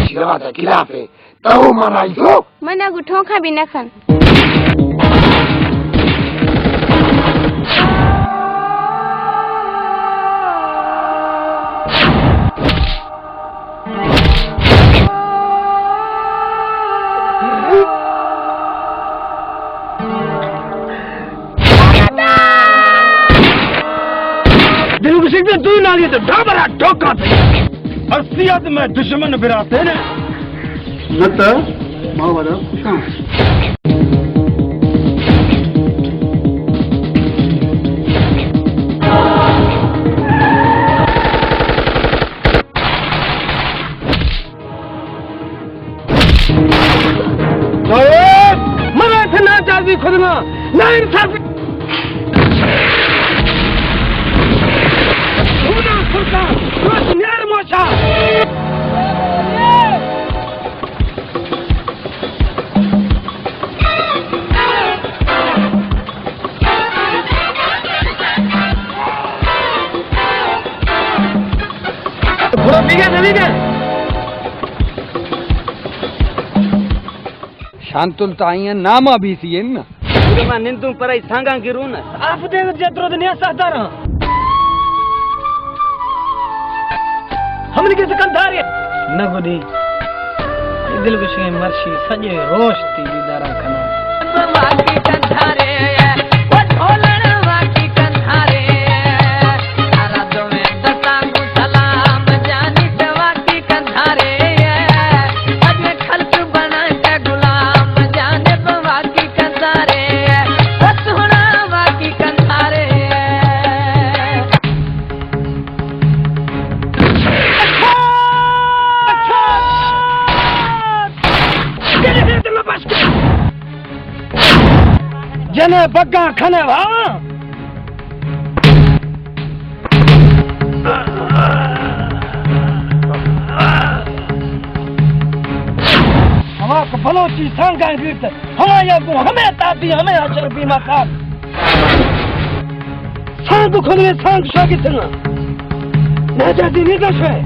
شیروا دا خلاف ہے، تو مانا جو۔ من اگو ٹھونکا بھی نہ کھن۔ دل گوشگ تو نالی تو ڈابرا ٹوکا پہ۔ ہستی ات میں دشمن براتے نے۔ نہ تو ما والا خوشاں۔ ناجائز! من ءَ چہ ناجائزی کھدگاں، ناانصافی! اونا سرکار، روچ نیار موشا! گڑا بیگا نہ بیگا۔ شانتل تائیں ناما بیسی ہے نا۔ گڑا ما نندوں پرائی سانگاں گرون۔ آپ دے جدرو دنیا سرداراں۔ ہمنی کے سکندھارے۔ نہ گڈی۔ دل گشیں مرشی سجے روش تی دیدارا کنا۔ جنے بگاں کھنے بھاواں۔ ہما کہ بلوچی سانگاں گیرت، ہما یا گوں ہمے تادی، ہمے حشر بیما کار۔ سانگ کھلے، سانگ شاگی تنگا۔ نہ جا دینی دشوے۔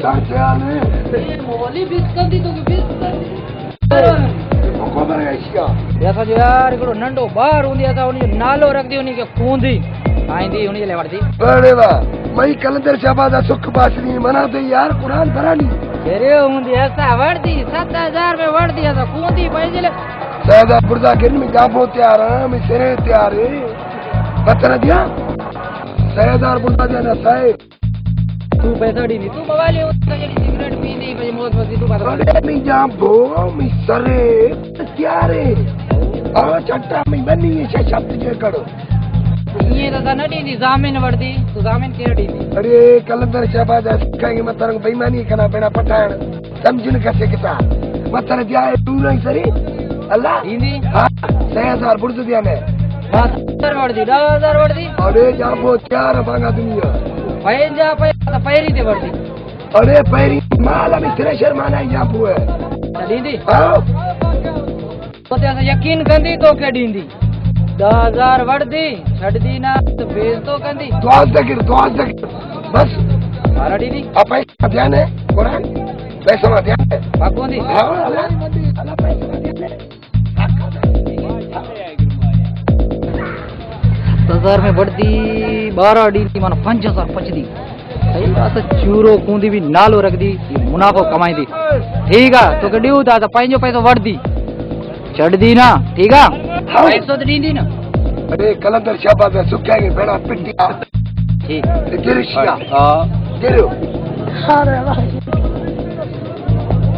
سر خیال ہے۔ اے مولی بیس کندی تو کہ بیس کندی۔ حکم ہے ایشیا۔ ایسا جو یار، گڑو ننڈو باہر ہوندی، ایسا ہونی جو نالو رکھ دی ہونی کہ کوندی۔ آئندی ہونی لے وڑ دی۔ بڑے واہ، مئی قلندر شہباز سکھ باشنی منا دے یار، قرآن برانی۔ تیرے ہوندی ایسا وڑ دی، ست ہزار میں وڑ دی، ایسا کوندی پیسے لے۔ سیدار برزا گرن میں جابو تیار ہے، میں سرے تیار ہے۔ پتہ نہ دیا؟ سیدار برزا دینا صاحب۔ تو پیسہ ڈیندی، تو موالی ہوتا جڑی سگریٹ پیندی، بھئی موت مستی تو بات۔ ارے می جان بو، می سرے تیارے۔ آ چٹا می بنی یہ شش ہفتے جے کرو۔ یہ تو نہ ڈیندی، زامن وردی، تو زامن کیا ڈیندی؟ ارے قلندر شہباز، کہیں میں ترنگ بےمانی کنا بنا پٹھان۔ سمجھن کسے کتا۔ مطلب دیا ہے دور ہی سری۔ اللہ۔ ہندی؟ ہاں، سہ ہزار برز دیا نے۔ بس، ہزار وڑ دی، دہ ہزار وڑ دی۔ ارے جا بو تیار بانگا دنیا۔ پین جا پہ، پیری دے وڑ دی۔ ارے پیری مال ہمیں تیرے شرمانا ہی جا بو ہے۔ چلی دی؟ ہاں۔ تو تے اساں یقین کندی تو کے ڈیندی۔ دہ ہزار وڑ دی، چھڈ دی نا، تو بیز تو کندی۔ دعا ذکر، دعا ذکر۔ بس۔ سارا ڈیندی۔ اپے دھیان ہے، قرآن، پیسہ ما دھیان ہے۔ پاکوں دی۔ ہاں، اللہ، اللہ پیسہ ما دھیان ہے۔ ست ہزار میں بڑھ دی، بارہ ڈی دی، من پنج ہزار پچ دی۔ صحیح بات ہے، چورو کوں دی بھی نالو رکھ دی، یہ منافع کمائی دی۔ ٹھیک ہے، تو کہ ڈیو دا، تو پنجو پیسو وڑ دی۔ چڑھ دی نا، ٹھیک ہے؟ ہاں۔ پیسو تو ڈی دی نا۔ ارے قلندر شہباز ہے، سکھا کے بڑا پٹیا۔ ٹھیک۔ گرشیا۔ ہاں۔ گرو۔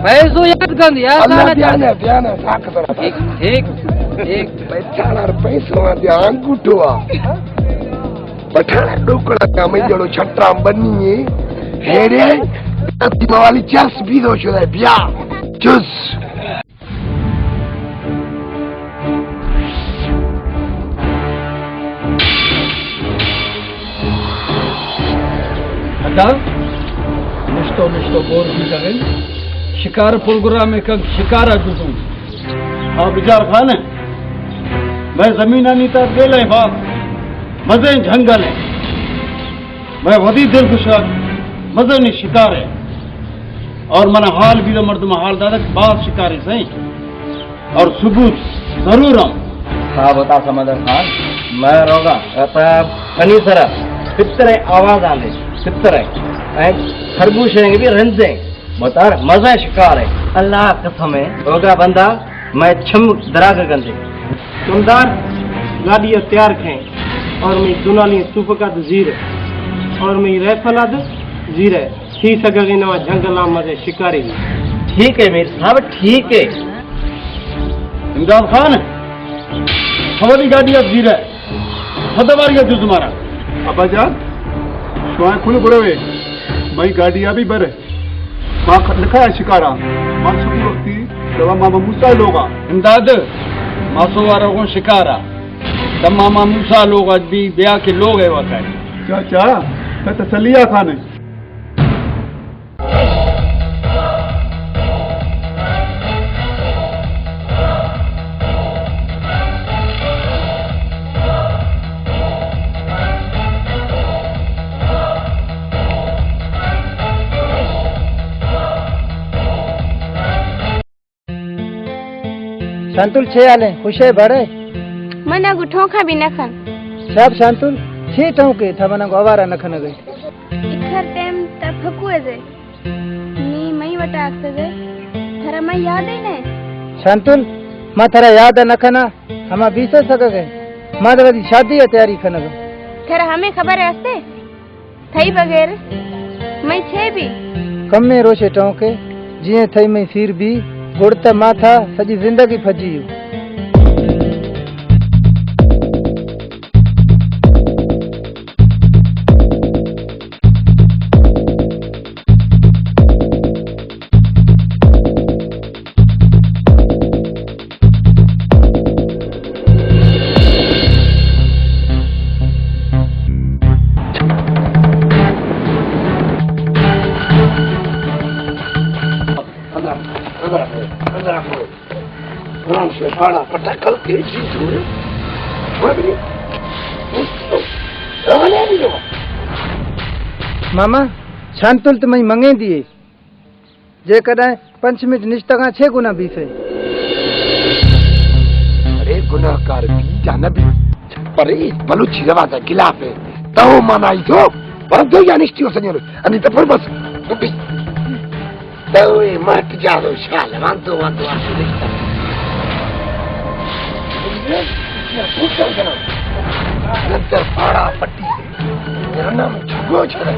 پیسو یاد کن یار، اللہ سارا دھیان ہے، دھیان ہے، ساکھ سارا۔ ٹھیک، ٹھیک، ٹھیک۔ پہچانا پیسو آ دیا انگوٹھو آ۔ پٹھانا ڈوکڑا کا میں جڑو چھٹرام بنی ہے۔ ہیرے، تتی موالی چرس بھی دو شده بیا۔ چس۔ ادا نشتو نشتو بور بیتگ انت۔ شکار پروگرام ء کن شکار ء جزوں۔ آ بجار خان ء مئے زمینانی تہ بیلہ ء باز مزیں جنگل ء۔ مئے ودی دلگوش ء مزنیں شکار ء۔ اور من حال بھی تو مردم حال دادا کہ باز شکاری سہی۔ اور ثبوت ضرور ہم۔ صاحب ہوتا سمندر خان، میں روگا، پنی سرا پتر آواز آنے، پتر ہے۔ خرگوش ہیں بھی رنزیں، بتا مزہ شکار ہے۔ اللہ قسم ہے، روگا بندہ، میں چھم دراگ گندے۔ کمدار، گاڑی تیار کھیں اور میں دونالی توپکا زیر اور میں ریفل زیر ہے۔ تھی سگا گے نواں جنگل آ مزے شکاری۔ ٹھیک ہے میر صاحب، ٹھیک ہے۔ امداد خان، حوالی گاڑی اب زیر ہے، خدواری جز مارا۔ ابا جان، شوائیں کل بروے، مئی گاڑی ابھی بر۔ ما لکھا ہے شکارا، ما چھوٹی وقتی دوا ماما موسیٰ لوگا۔ امداد، ما سوارا گوں شکارا، دم ماما موسیٰ لوگا بھی بیا کے لوگ ہے وقت ہے۔ چاچا، تسلی آ خانے۔ شانتل چے حال ہے؟ خوش ہے، بڑے؟ من اگو ٹھونکا بھی نہ کھن۔ صاحب شانتل، چے ٹھونکے تھا من اگو آوارہ نہ کھن گئے؟ اکھر ٹائم تا پھکو ہے جے۔ نی مئی وٹا آکھتے جے۔ تھرا مئی یاد ہے نے؟ شانتل، ما تھرا یاد نہ کھنا، ہما بیسے سکا گئے۔ ما دوادی شادی ہے تیاری کھن گا۔ تھرا ہمیں خبر ہے ہستے؟ تھئی بغیر مئی چے بی؟ کمیں روشے ٹونکے، جیئیں تھئی مئی سیر بی، گڑ تہ ما تھا سجی زندگی پھجی یو۔ ماما، شانتل تو مئی منگیں دیے۔ جے کدیں پنچ منٹ نشتگاں چے گناہ بیثئے؟ ارے گناہگار بی یا نہ بی، پر اے بلوچی رواج ءِ خلاف اے۔ تو منائی تو، پر دو یا نشتی ہو سنیرو، انی تو پر بس۔ تو اے مٹ جا دو شال، وان تو، وان تو، وان تو نشتا۔ ننتر پاڑا پٹی۔ میرا نام جھگو چھڑا۔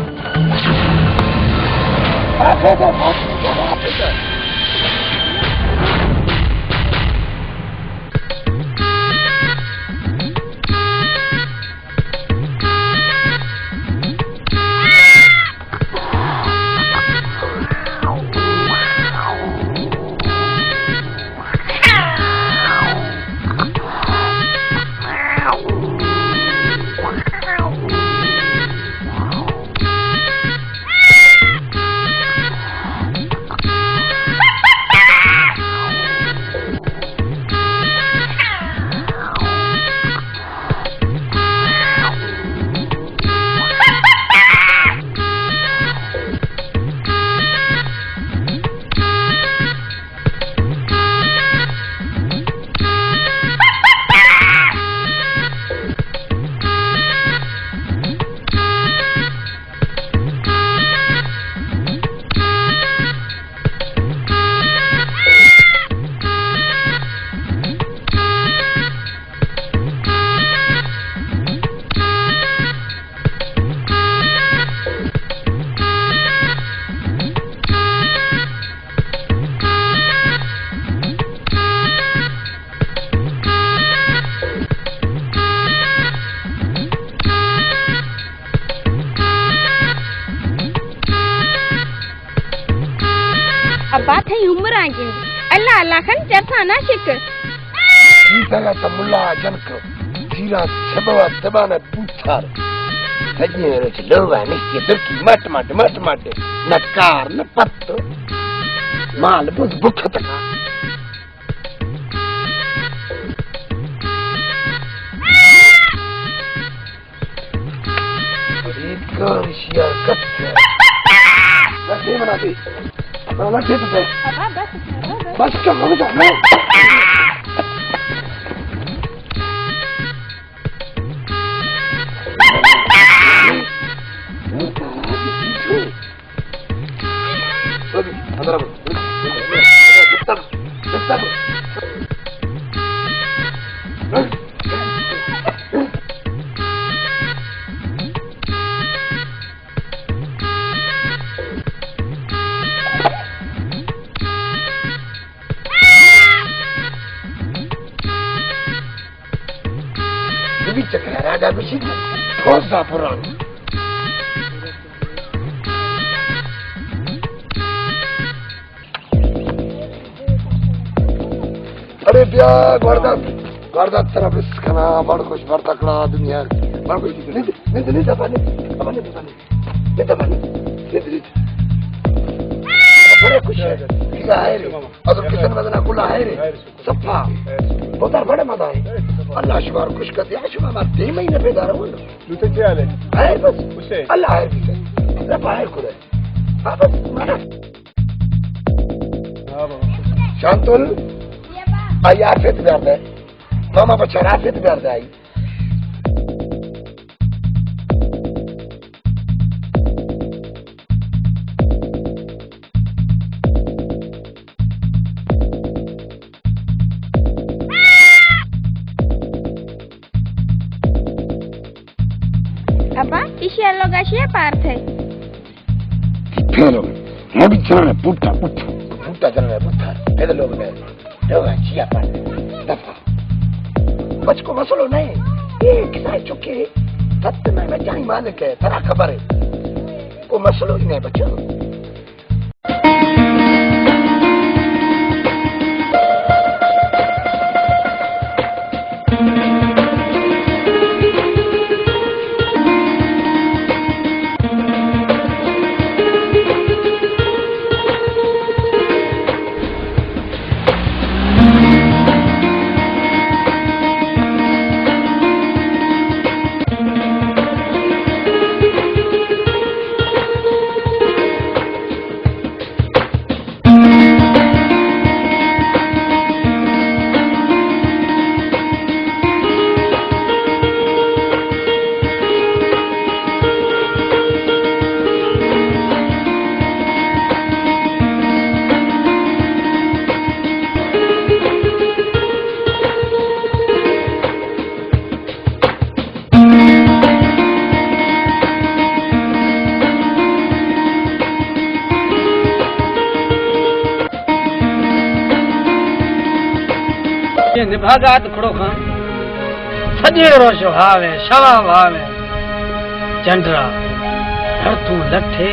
ابا تئی عمر آں گند۔ اللہ اللہ کن چرساں نہ شک۔ سیدھا تا ملا جنک۔ سیرا سبوا سبانا بوتھار۔ سجیں روچ لوگا نشتی درکی مٹ مٹ مٹ مٹ۔ نہ کار نہ پت۔ مال بز بکھتکا۔ ریت کار شیار کت۔ لٹے منا دے۔ منا لٹے تو دے۔ ابا بس، ابا بس۔ بس کر، رک جا، نہیں۔ بی چکر آگا گوشی، پوزا پران۔ ارے بیا، گوردات، گوردات ترا بس کنا، بڑ خوش، بڑ تکڑا دنیا۔ بڑ خوش، نہیں، نہیں، نہیں، دفعہ نہیں، دفعہ نہیں، دفعہ نہیں۔ بڑے خوش ہے۔ ٹھیک ہے، ہے رے۔ ادر کسن مدنا کلا ہے رے۔ صفا۔ بہتر بڑے مزہ ہے۔ اللہ شمار خوش کر دیا، شما مار دے مہینے پیدا رہو۔ دوسرے کیا لے؟ ہے بس۔ اسے؟ اللہ ہے بھی ہے۔ رب ہے خدا۔ ہاں بس، مانا۔ ہاں بابا۔ شانتل، آئی آفیت بیار دے۔ ماما بچار آفیت بیار دے آئی۔ ابا، ایشی ءَ لوگ ءَ شے پارت ہے؟ پھیلو، مڈی جنانے پوٹا، پوٹا۔ پوٹا جنانے پوٹا، پھیلو لوگ میں۔ لوگ ءَ چیا پارت؟ دفا۔ بچ کو مسئلو نہیں۔ اے کسائے چکے، تت میں بچائی مالک ہے، ترا خبر ہے۔ کو مسئلو ہی نہیں بچو۔ نبھاگا ات کھڑو خان۔ سجے روش ہاوے، شوا ہاوے۔ چنڈرا، گھر تو لٹھے،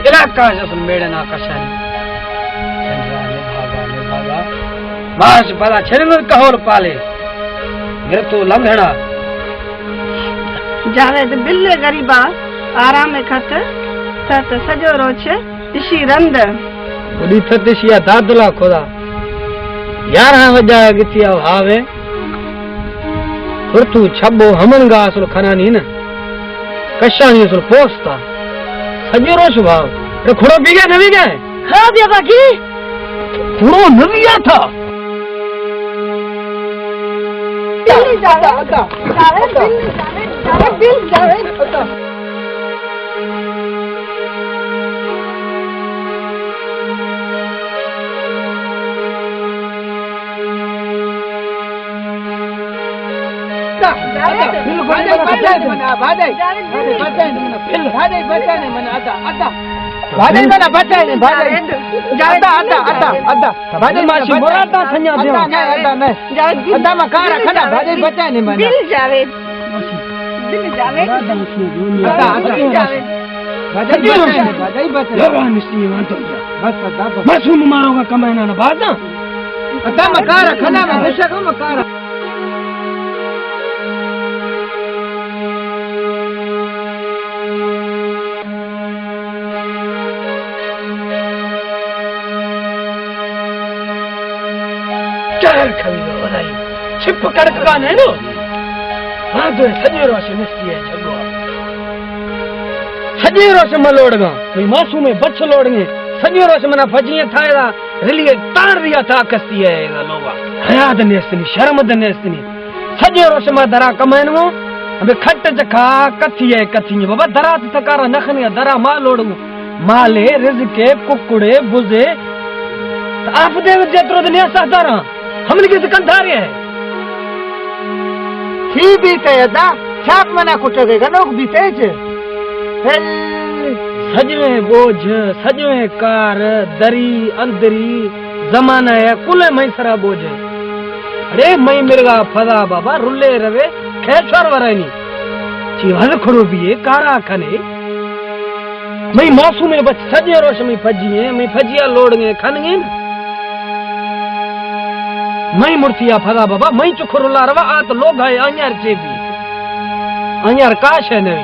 علاقہ جس میڑنا کشانی۔ چنڈرا نبھاگا، نبھاگا۔ باش بلا چھرن کہول پالے۔ گھر تو لنگھڑا۔ جاوید بل غریبا، آرام کھت، تت سجو روچ۔ اشی رند۔ وڈی تھت اشیا دادلا خدا۔ یارہاں وجہ گتیا ہاوے۔ پھر تو چھبو ہمنگا اصل کھنانی نا۔ کشانی اصل پوستا۔ سجے روش بھاو۔ اے کھڑو بیگا نہ بیگا؟ ہاں بیا باقی۔ کھڑو نہ بیا تھا۔ دل جاوید۔ جاوید دل جاوید۔ جاوید دل جاوید۔ بھاجائی منا بچائے نے، بھاجائی۔ جاوید۔ ادا، ادا، ادا، ادا۔ بھاجائی منا بچائے۔ ادا، ادا، ادا، نہ۔ جاوید۔ ادا ما کارا کھڑا، بھاجائی بچائے نے منا۔ دل جاوید۔ دل جاوید۔ ادا، ادا۔ دل جاوید۔ بھاجائی بچائے نے، بھاجائی بچائے۔ لگا نشتی وان تو۔ بس، ادا، بس۔ معصوم مارو کا کمائنا نہ بھاجا۔ ادا ما کارا کھڑا، ما بشک ما کارا۔ چہل کھوی نو ودائی۔ چھپ کڑکگا نینو۔ ہاں تو سجے روش نستی ہے جھگو۔ سجے روش ما لوڑگا۔ مئی معصومیں بچ لوڑگے۔ سجے روش منا پجیے تھائے دا۔ رلیے تار ریا تھا کستی ہے دا لوگا۔ حیاد نیستنی، شرم د نیستنی۔ سجے روش ما درا کمائنگو، ابے کھٹ چکا کتھی ہے کتھی ہے۔ بابا درا تو تکارا نخنی، درا ما لوڑگو۔ مالے، رزقے، ککڑے، بزے۔ تو آپ دے جترو دنیا سہدارا۔ ہمن کی تو کندھارے ہے۔ تھی بیتے ادا، چھاپ منا کٹگے گنوک بیتے چے۔ ہل۔ سجویں بوجھ، سجویں کار، دری، اندری، زمانہ ہے، کل مئی سرا بوجھ۔ اڑے مئی مرگا پھدا بابا، رلے روے، کھے چور ورانی۔ چی وز کھڑو بیے، کارا کھنے۔ مئی معصومیں بچ سجے روش مئی پجی ہیں، مئی پجیا لوڑگے کھنگے۔ مئی مرتیا پھدا بابا، مئی چکھر اللہ روا آت لوگ ہے، آنیار چے بی۔ آنیار کاش ہے نوی۔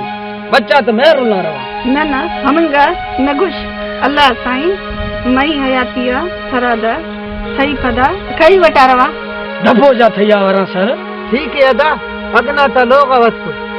بچہ تو مہر اللہ روا۔ نہ، نہ، ہمنگا نگوش۔ اللہ سائیں، مئی حیاتیا سرا دا، سہی پھدا، کئی وٹا روا۔ دبو جا تھیا وراں سر۔ ٹھیک ہے ادا، اگنا تا لوگ وقت۔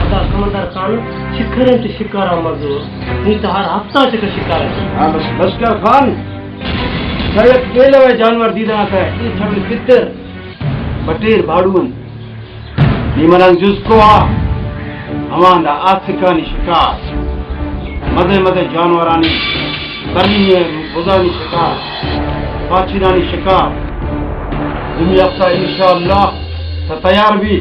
ادا سمندر خان، شکریں تو شکارا مزور، نی تو ہر ہفتہ چکا شکار ہے۔ ہاں، بس، بس کر خان، سر یک بیلہ جانور دیدہ آتا ہے، یہ چھوڑ پتر، بٹیر بھاڑو انت۔ نی من انگت جست کو آ، ہماندا آسکانی شکار، مزے مزے جانورانی، برنی ء بزانی شکار، پاچینانی شکار۔ دومی ہفتہ انشاءاللہ تو تیار بی،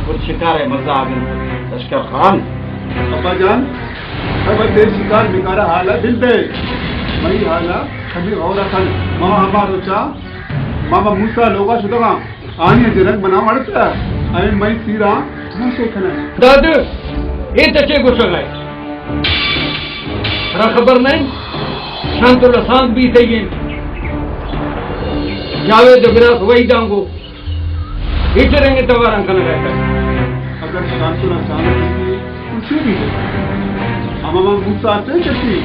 گڑا شکار ء مزہ آ بنت۔ لشکر خان۔ ابا جان، خبر دے شکار بکارا حالا دل دے۔ مئی حالا کبھی غورا کن۔ ماما ہما روچا، ماما موسیٰ لوگا شدگاں۔ آئی ء جنگ منا وڑتا، اے مئی سیرا نشے کھنا۔ داد، اے تچے گوشگ ء؟ ترا خبر نہیں؟ شانتل سانگ بیتگی انت۔ جاوید براس وحیداں گو۔ ہچ رنگ توار انکن رہتا۔ اگر شانتل سانگ بیتگی، کچھ بھی۔ ہم ہم موسیٰ سے چکی۔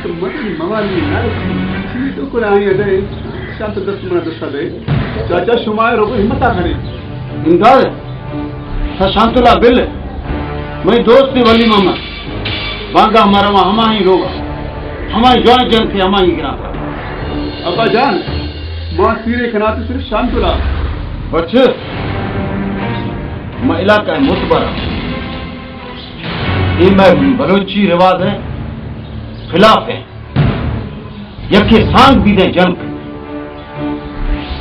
تو مدد موالی نہ رسی۔ تو قرآن دے۔ شانتل دست منا دستا دے۔ چاچا شما روگو ہمت آ کھڑے۔ امداد، تا شانتلا بل، مئی دوست ولی محمد، بانگا ہما رواں ہمائی لوگا، ہمائی جوان جن کے ہمائی گران۔ ابا جان، ما سیرے کھناتے صرف شانتلا۔ بچ، ما علاقہ متبرا۔ اے مئے بلوچی رواج ء خلاف انت۔ یکے سانگ بیدیں جنک۔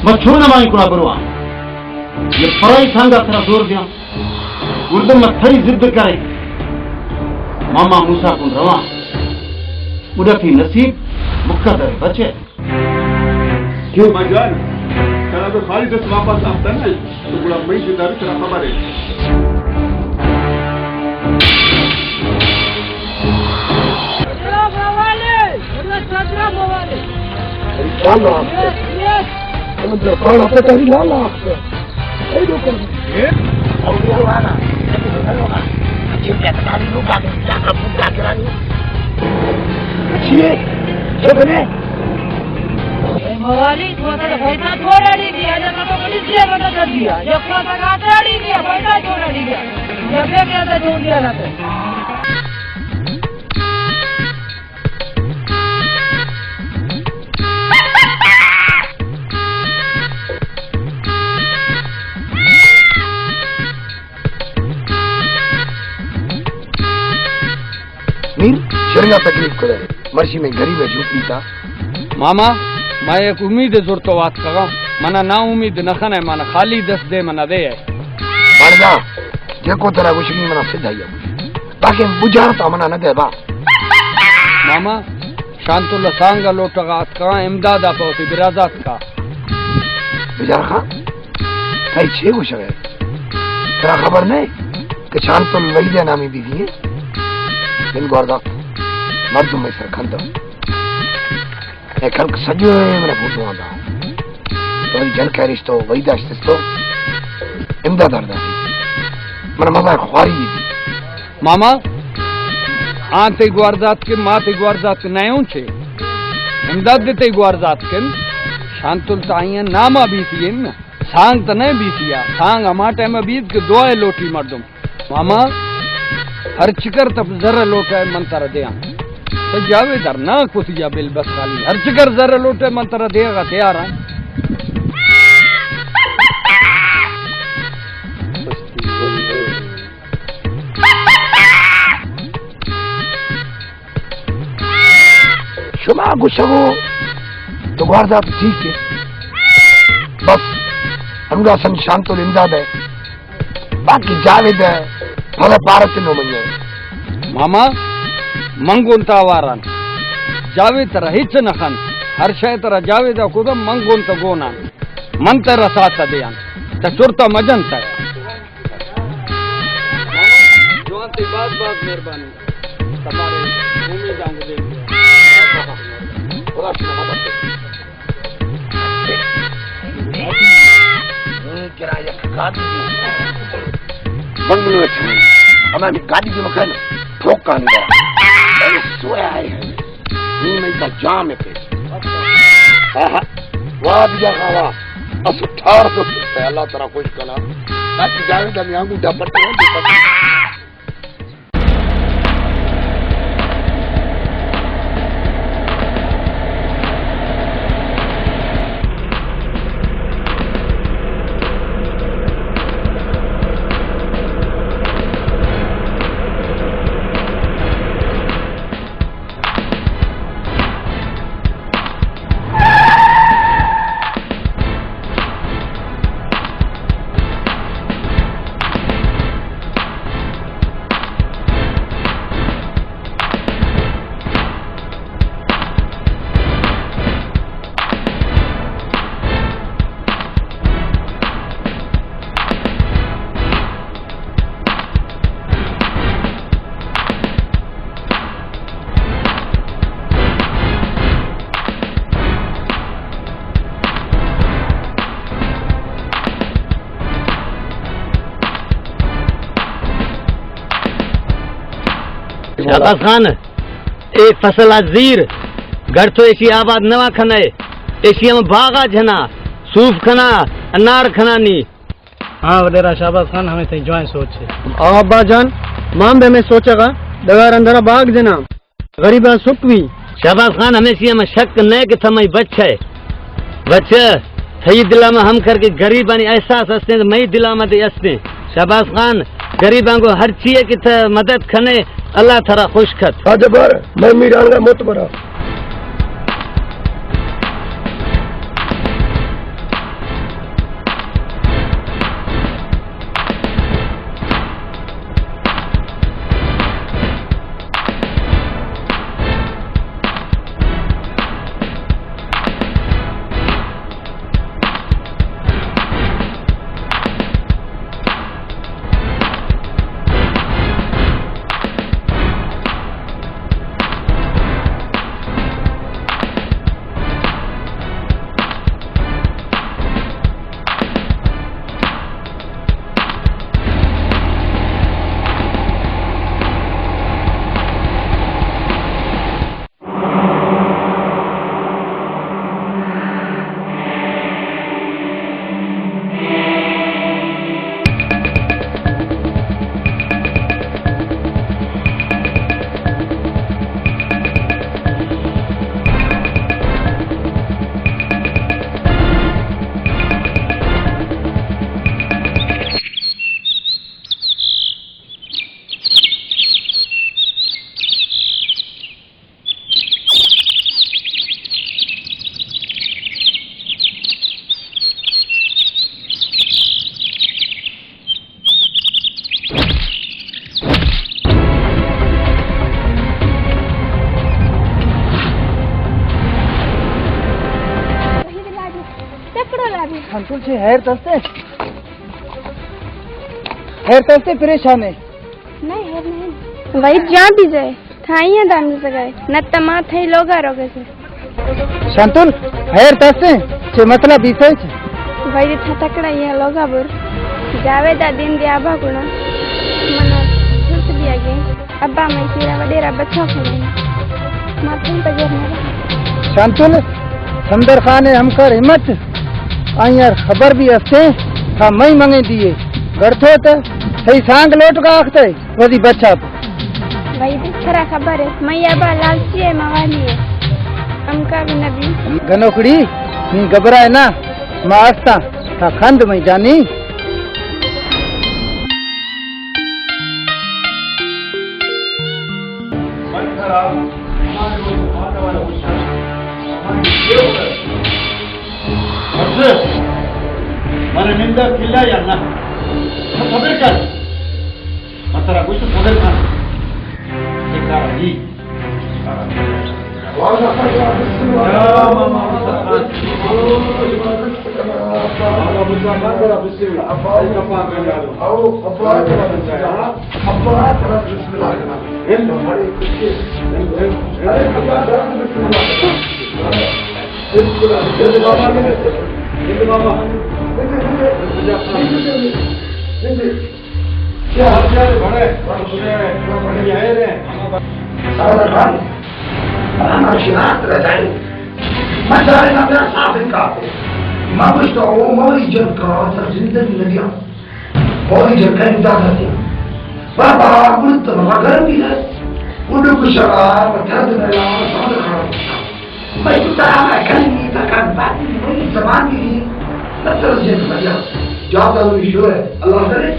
ما چون ہمائی کرا برواں؟ یک پرائی سانگا ترا زور دیاں۔ مردم ما تئی ضد کرے۔ ماما موسیٰ کن رواں۔ گڈا تئی نصیب مقدر بچے۔ کیوں؟ ماں جان، ترا تو خالی دست واپس آپتا نہ، تو گڑا مئی سے داری ترا خبر ہے۔ موالید وطن پیسہ چھوڑا نہیں دیا، جب تو پولیس لے بندہ کر دیا، جب تو تک آتا نہیں دیا، پیسہ چھوڑا نہیں دیا، جب لے کے آتا چھوڑ دیا نا تو۔ میر، شرنگا تکلیف کرے، مرشی میں غریب ہے جھوپڑی تا۔ ماما، ما یک امید زرتو وات کگا، منا نا امید نہ کھنے، منا خالی دست دے، منا دے ہے۔ بانجا، جے کو ترا گوشگی منا سدھا یا گوش۔ باقی بجارتا منا نہ دے با۔ ماما، شانتل سانگا لوٹگا اتکاں، امدادا پہ وتی برازاتکا۔ بجار خان، تئی چے گوشگ ء؟ ترا خبر نہ کہ شانتل وحید ء نامی بیدی ایں؟ بن گوارزات، مردم مئے سر کھندو۔ اے کلک سجو من فوٹو آندا۔ تو جنک ء رشتو، وحید ء اشتستو، امداد ارداتی۔ من مزہ خواری دی۔ ماما، آ تئی گوارزاتک، ما تئی گوارزاتک نہ اوں چے؟ امداد دے تئی گوارزاتک انت۔ شانتل تا آئی ء ناما بیتی انت، سانگ تا نہ بیتی ء۔ سانگ ہما ٹائم ء بیت کہ دعا ء لوٹی مردم۔ ماما، ہر چکر تپ زر ء لوٹئے من ترا دیاں۔ تو جاوید ار نہ کتی یا بل بس خالی۔ ہر چکر زر ء لوٹئے من ترا دیگا تیار آں۔ شما گوشگو تو گوارزات ٹھیک ہے۔ بس انگا سن شانتل امداد ہے۔ باقی جاوید ہے، پھل پارت نو منگے۔ ماما، من گون تا واران۔ جاوید ترا ہچ نہ خن۔ ہر شے ترا جاوید کو دا من گون تا گونان۔ من ترا ساتھ دیان۔ تا چرتا مجن تا۔ جوان تئی باز باز مہربانی۔ تمہارے امیداں کو دیکھ لیا۔ خدا شما مدد کرے۔ کرا یک گاڑی دی۔ بنگلو ہے۔ ہمیں گاڑی کی مکان ٹھوک کانی دا۔ اے سویا ہے۔ نی میں تا جام ہے پہ۔ آہا۔ واہ بیا خاوا۔ اس اٹھار سو اللہ ترا خوش کنا۔ تاکہ جاوید ہمیں آنگو ڈپٹے ہیں، ڈپٹے۔ شہباز خان، اے فصل ءَ زیر، گڑ تو ایشی آباد نہ کنے، ایشی ہم باغ ءَ جنا، صوف کنا، انار کنا نی۔ ہاں وڈیرا شہباز خان، ہمے تئی جوائیں سوچ ہے۔ آ ابا جان، مان بہ ہمے سوچ گا، ڈگار اندرا باغ جنا، غریباں سکھ بی۔ شہباز خان، ہمیشی ہم شک نہ کہ تمئی بچ ہے۔ بچ، تئی دلا ما ہم کر کہ غریبانی احساس ہستیں، مئی دلا ما دے ہستیں۔ شہباز خان، غریباں کو ہر چیئے کہ تہ مدد کنے، اللہ ترا خوش کت۔ آ جبار، میں میرانگا مت برا۔ تکڑو لابی۔ سنتول چے ہیر تستے؟ ہیر تستے پریشانے؟ نہیں، ہیر نہیں۔ وحید جان بھی جائے۔ تھا آئیاں دام جگہ ہے۔ نہ تما تھئی لوگا روگے سے۔ شانتل، ہیر تسے، چے مسئلہ بیسے چے؟ بھائی تھا تکڑا یہ لوگا بر۔ جاوید دین دے ابا گنا۔ منا جلد دیا گے۔ ابا میں تیرا وڈیرا بچا کھڑے۔ ما تم پجر نہ۔ شانتل، سمدر خان ہمکار ہمت، آئیار خبر بھی ہستے، تھا میں منگے دیے۔ گڑتھو تے، تھئی سانگ لوٹ کا آختے۔ وتی بچا پہ۔ بھائی، ترا خبر ہے، مئی ابا لالچی ہے، موالی ہے۔ ہم کا بھی نبی۔ گنوکڑی، نی گھبرائے نا، ما آستا، تا کھند مئی جانی۔ من نندا کھلا یا نہ؟ خبر کر۔ من ترا گوشت صبر کن۔ یہ کار ہی۔ کیا حال چال ہے بڑے؟ خوش ہیں؟ خیر ہیں؟ سردار خان، ہمارا شناخت رہ جائے۔ میں جانے نہ میرا صاف انکار ہے۔ میں گوشت ہوں، مولی جن کا سر زندگی نہ دیا۔ مولی جن کا امداد نہ دیا۔ بابا، مرد تو بابا گرم بھی ہے۔ انہوں کو شراب، درد میں لاؤ، سمجھ کھڑا ہوتا۔ میں تو ترا میں کہیں نہیں تھا، کان بات نہیں، کوئی زبان بھی نہیں۔ میں ترس جن بھیا۔ جاتا ہوں، شو ہے، اللہ کرے۔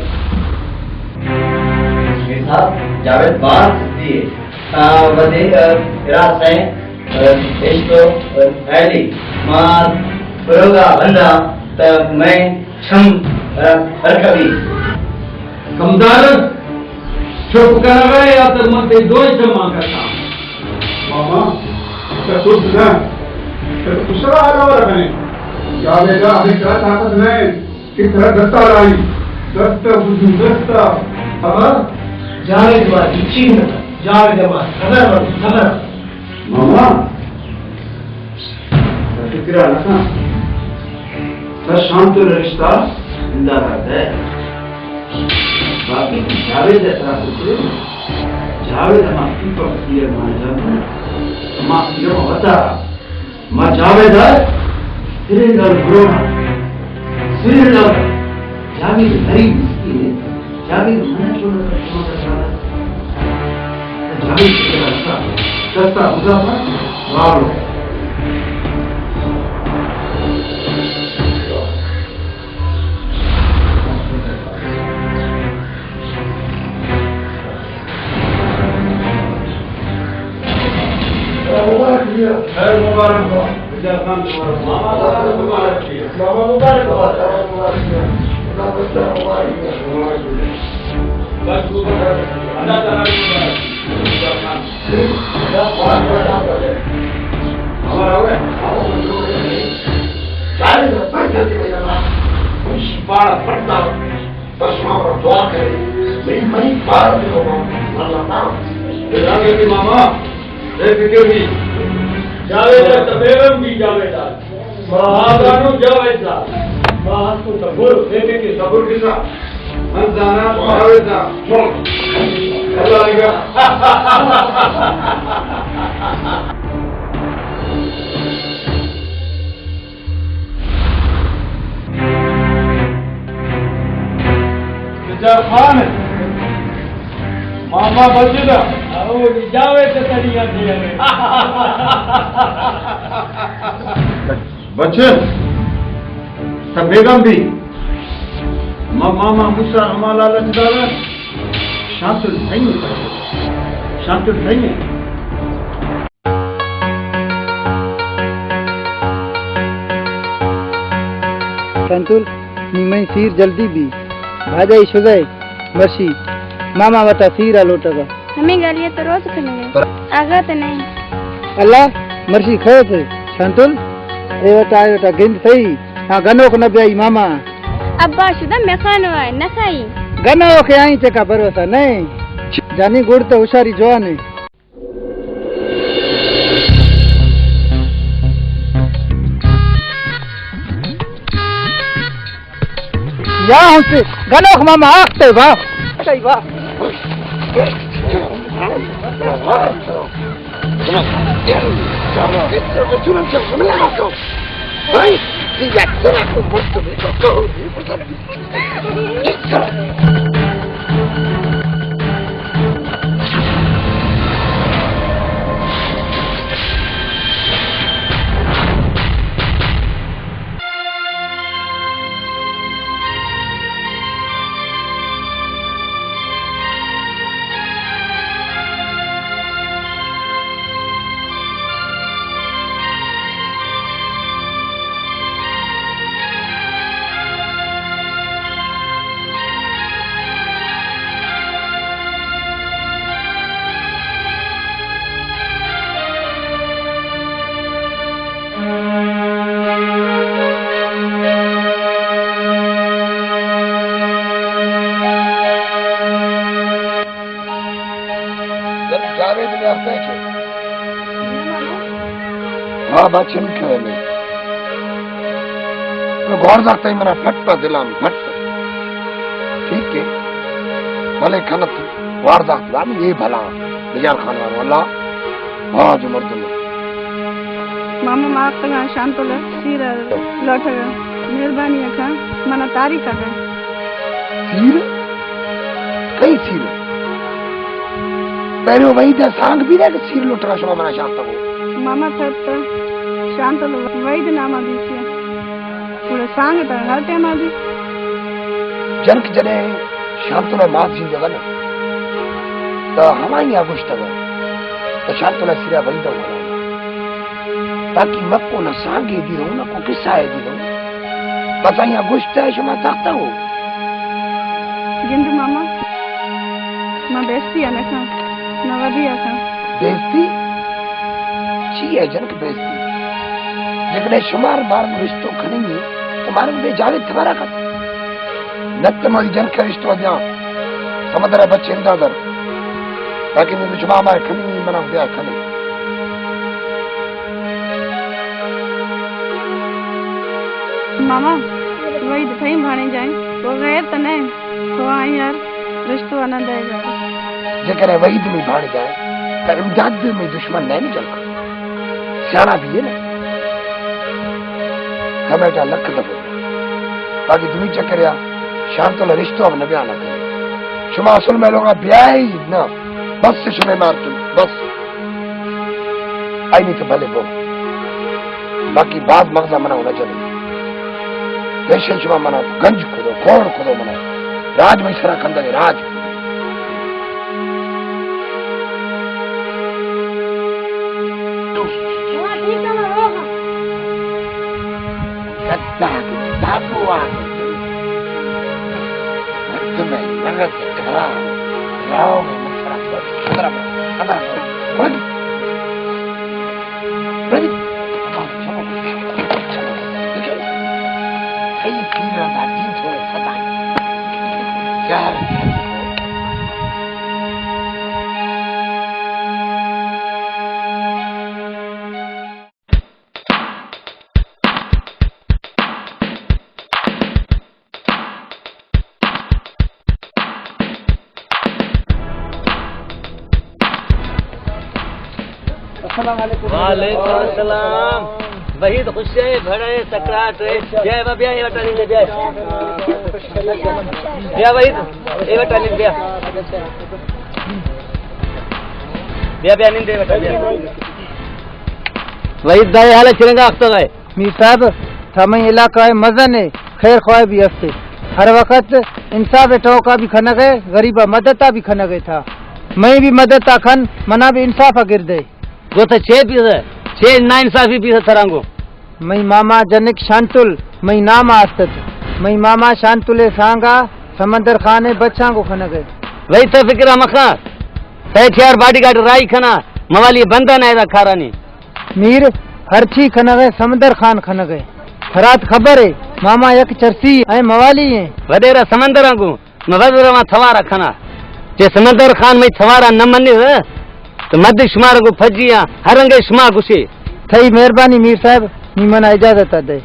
میر صاحب، جاوید باز سستی ہے۔ آ، ودے، آ، راس ہے، آ، عشق تو، آ، پہلی۔ ما بروگا بندہ، تا میں چھم، آ، رکھوی۔ کمدار، چپ کنگا یا تر من تے دوئے چمان کرتا۔ ماما، تو کچھ نہ، تو کچھ نہ آگا والا کنے۔ جاوید آ، ہمیں طاقت نہیں۔ کہ ترا دستا لائی، دستا بزو، دستا۔ بابا، جاوید با چین، جاوید با صبر، صبر۔ ماما، فکر نہ کن۔ بس شام تو رشتہ زندہ رہتا ہے۔ باقی جاوید اعتراف کرتے۔ جاوید ہما پیپر سیئر مانا جانتے ہیں۔ ہما سیئر وتا۔ ما جاوید ءَ سرینگر برو نا۔ سرینگر۔ جاوید غریب مسکین ہے۔ جاوید من چون کر چون کر جاوید۔ جاوید کے دستا، دستا خدا پر مارو۔ مبارک بات۔ خیر مبارک بات۔ اجاز خان مبارک۔ ماما مبارک بات۔ ماما مبارک بات۔ ماما مبارک بات۔ اللہ تعالیٰ مبارک بات۔ بس مبارک۔ اللہ تعالیٰ مبارک۔ اجاز خان۔ ہمارا ہوئے۔ چالیس روپے دیتے ہیں نا۔ کچھ بڑا پڑتا۔ بس وہاں پر دعا کرے، میں، میں پار دے رہا ہوں، اللہ تعالیٰ۔ اللہ کے ماما، بے فکر بھی۔ جاوید ءَ تبیرم بھی جاوید ءَ۔ ما آزانو جاوید ءَ۔ ما آسو تبر، بے فکر۔ تبر کسا؟ من زانا جاوید ءَ۔ اللہ علیہ۔ اجاز خان، ماما بچدا۔ او، جاوید ءَ تڑی آتے ہیں۔ بچے، تب بیگم بھی۔ ما-، ماما موسیٰ ہما لالچ دارا۔ شانتل تھئی۔ شانتل تھئی۔ شانتل، نی مئے سیر جلدی بی۔ بھاجائی شدئے، مرشی۔ ماما وتا سیر ءَ لوٹگا۔ ہمے گالی ءَ تو روز کنگئے۔ آگا تو نہیں۔ اللہ، مرشی کھوت۔ شانتل، اے وتا، اے وتا گند سہی۔ ہاں، گنوک نہ بیائی ماما۔ ابا شدہ مکھانو ءَ نہ کھائی۔ گنوک ءَ آئی چکا بھروسہ نہیں۔ جانی گڑ تو ہوشاری جوان ہے۔ یا ہم سے گنوک ماما آختے با۔ صحیح با۔ جاوید نے ارتے کہ ہاں، بچن کرے میں۔ گور داتا منا پھٹا دلام پھٹا۔ ٹھیک ہے۔ بھلے کھنت وار داتا دام یہ بھلا۔ بجار خان وار واللہ۔ ہاں، جو مردم۔ ماما، ما آختگاں شانتل ءِ سیر ءَ لوٹگ ءَ۔ مہربانی ءَ کن، منا تاریخ ءَ دے۔ سیر؟ کئی سیر؟ پہلے وحید ءَ سانگ بی دے کہ سیر لوٹگ ءَ شما منا شاستگ ہو۔ ماما، تھت شانتل وحید نام ءَ دیسی۔ گڑا سانگ تہ ہر ٹائم ءَ بی۔ جنک جنیں شانتل ءِ مات زندگ ءَ نہ، تہ ہمائی ءَ گوشتگ ءَ، تہ شانتل ءِ سرا بندگ ءَ نہ۔ تاکہ مکو نہ سانگے دی رو، نہ کو قصہ ءَ دی رو۔ بس آئی ءَ گوشت ءَ شما تختہ ہو۔ گند ماما، ما بیستی ءَ نہ کن، نہ ودی ءَ کن۔ بیستی؟ چی ہے جنک بیستی؟ جکڑے شمار مارن رشتو کھنی، تو مارن بے جاوید تمہارا کت۔ نت ماری جنک رشتو دیاں۔ سمندر بچے اندر در۔ تاکہ میں شما مار کھنی، منا بیا کھنی۔ ماما، وہی دفعی بھانے جائیں۔ وہ غیر تو نہیں۔ تو آئی یار، رشتو آنا دے گا۔ جے کرے وحید می بھانجا اے، تہ امداد می دشمن نہ نی جنگ۔ سیانا بی اے نا۔ کمیٹا لکھ دفعہ۔ باقی دومی چکریا، شانتل رشتو ہم نہ بیان کرے۔ شما اصل می لوگا بیائے نا۔ بس شمے مارتن، بس۔ آئی نی تو بھلے بو۔ باقی باز مغزا منا ہونا چاہیے۔ پیشن شما منا گنج کدو، کور کدو منا۔ راج می سرا کندگے راج۔ گدا گدا بوا۔ مردم لگت کرا۔ راو می سرا کندگے۔ السلام علیکم۔ وعلیکم السلام۔ وحید خوش اے، بھڑ اے، سکرات اے۔ بیا، بیا، بیا، اے وٹا نندے، بیا۔ بیا وحید، اے وٹا نندے، بیا۔ بیا، بیا، نندے، اے وٹا، بیا۔ وحید، دائے حال چرنگا اختو گئے۔ میر صاحب، تھا مئے علاقہ ءِ مزن ءُ خیر خواہ بھی ہستے۔ ہر وقت انصاف ءِ ٹوکا بھی کھنگ ءَ، غریب ءِ مدد ءَ بھی کھنگ ءَ تھا۔ مئے بھی مدد ءَ کھن، منا بھی انصاف ءَ گردے۔ گو تو چے پیسہ، چے نا انصافی پیسہ ترانگو؟ مئی ماما جنک شانتل، مئی نام آستت۔ مئی ماما شانتل ءِ سانگا سمندر خان ءِ بچاں گو کھنگ ءَ۔ وہی تو فکر مکھا، سہ چار باڈی گارڈ رائی کھنا، موالی بندہ نہ ادا کھارانی۔ میر، ہرچی کھنگ ءَ سمندر خان کھنگ ءَ۔ ترات خبر اے، ماما یک چرسی اے، موالی ایں۔ ودیرا سمندراں گوں، من وزر ما تھوارا کھنا۔ جے سمندر خان مئی تھوارا نہ منی، تو مد شمارا گوں پھجیاں، ہر رنگے شما گوشے۔ تھئی مہربانی میر صاحب، نی منا اجازت دے۔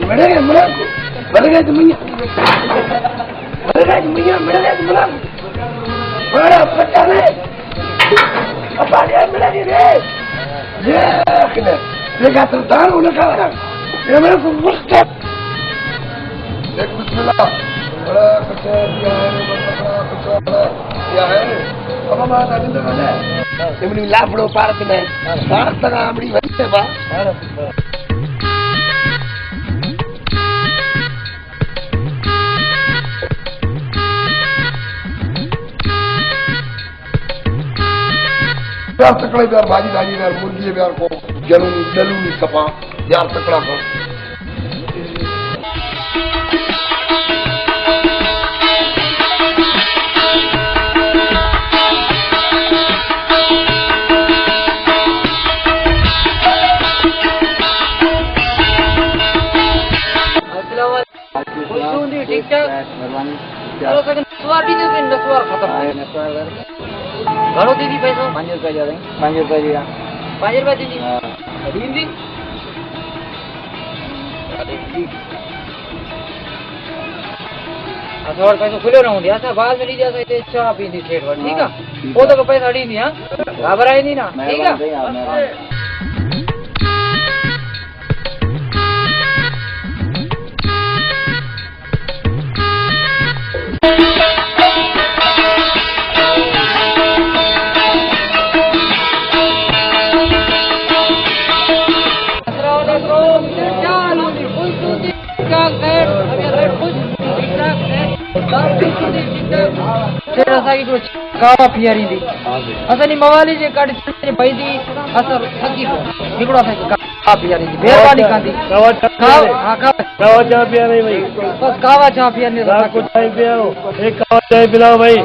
مڑے گئے مڑا کو، مڑے گئے تو میا، مڑے گئے تو میا، مڑے گئے تو مڑا کو۔ بڑا پتہ نہیں۔ ابا نے مڑا نہیں رے۔ یہ اخنا، یہ کا تو دار ہونا کا رہا۔ یہ میرے کو مستق۔ دیکھ بسم اللہ۔ بڑا کچھ دیا ہے، بڑا کچھ دیا ہے۔ اب ہمارا دادی تو ہے۔ یہ منی لاپڑو پارت میں۔ ساخت کا امڑی بھائی سے با۔ بیار تکڑے، بیار بھاجی دھاجی، بیار مرگی، بیار کو جلونی، جلونی سپا، بیار تکڑا کو۔ السلام علیکم۔ خوش ہوں دی، ٹھیک ٹھاک؟ مہربانی۔ چلو، سکن نسوار دی، نسوار ختم۔ ہاں، نسوار کر۔ گھنو دی دی پیسو؟ پنج روپے دے دیں۔ پنج روپے دیا۔ پنج روپے دی دی۔ ہاں۔ دین دی؟ نسوار پیسو کھلے رہوں دی، ایسا بعد میں نہیں دیا، ایسا چاہ پی دی ٹھیک ہے؟ ہاں، ٹھیک ہے۔ وہ تو پیسہ اڑی نہیں، ہاں؟ گھبرائے نہیں نا، ٹھیک ہے؟ مہربانی، مہربانی۔ السلام علیکم۔ کیا حال ہے؟ خوش ہو؟ پھر اساں کی کچھ کاوا پیاری دی۔ اساں نی موالی جے کٹ چے بھائی دی اثر تھکی کو۔ نکڑو اساں کی کاوا پیاری دی۔ مہربانی کاندی۔ کاوا چاہ کاوا، پیاری۔ ہاں، کاوا۔ کاوا چاہ پیاری بھائی۔ بس کاوا چاہ پیاری۔ رات کو چائے پیاؤ۔ ایک کاوا چائے پلاؤ بھائی۔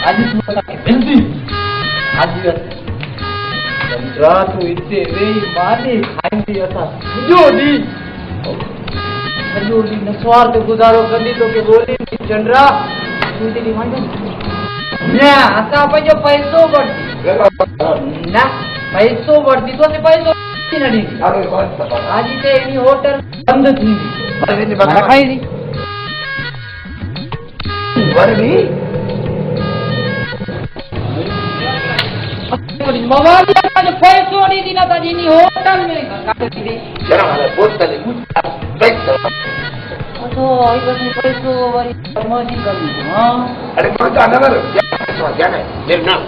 حاجی تو بتا کہ بندی۔ حاجی چندرا تو اتے وے مانے کھائیں گے اسا جو دی۔ سڄو ڏينهن نسوار تي گذارو ڪندي، توکي ٻولي به چنڊرا، تون تي ڏينهن وانجي. نه، اسان پنهنجو پئسو وٺندي. نه، پئسو وٺندي، تو تي پئسو نه ڏيندي. اڄ تي هن هوٽل بند ٿيندي. نه کائيندي. وري به. موالي اسان جو پئسو ڏيندي نه ته جيني هوٽل ۾ ڪاٽي ڏيندي. جرا هاڻي بوتل ۾ پئسو. اچو، هي بس پئسو وري فرمائشي ڪندي. ها. اڙي مانگا نه ور، يا پئسو جانا، مير نام.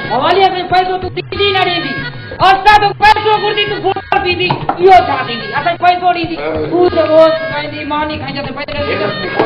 موالي اسان پئسو تو ڏيندي نه ڏيندي. اسان تو پئسو گهرندي، تو فوٽا پيندي، اهو ڇا ٿيندي؟ اسان پئسو ڏيندي، تون ته روز کائيندي، ماني کائيندي، ته پئسو ڏيندي.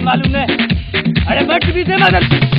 معلوم نه. اڑے بٹ بیتے مدر.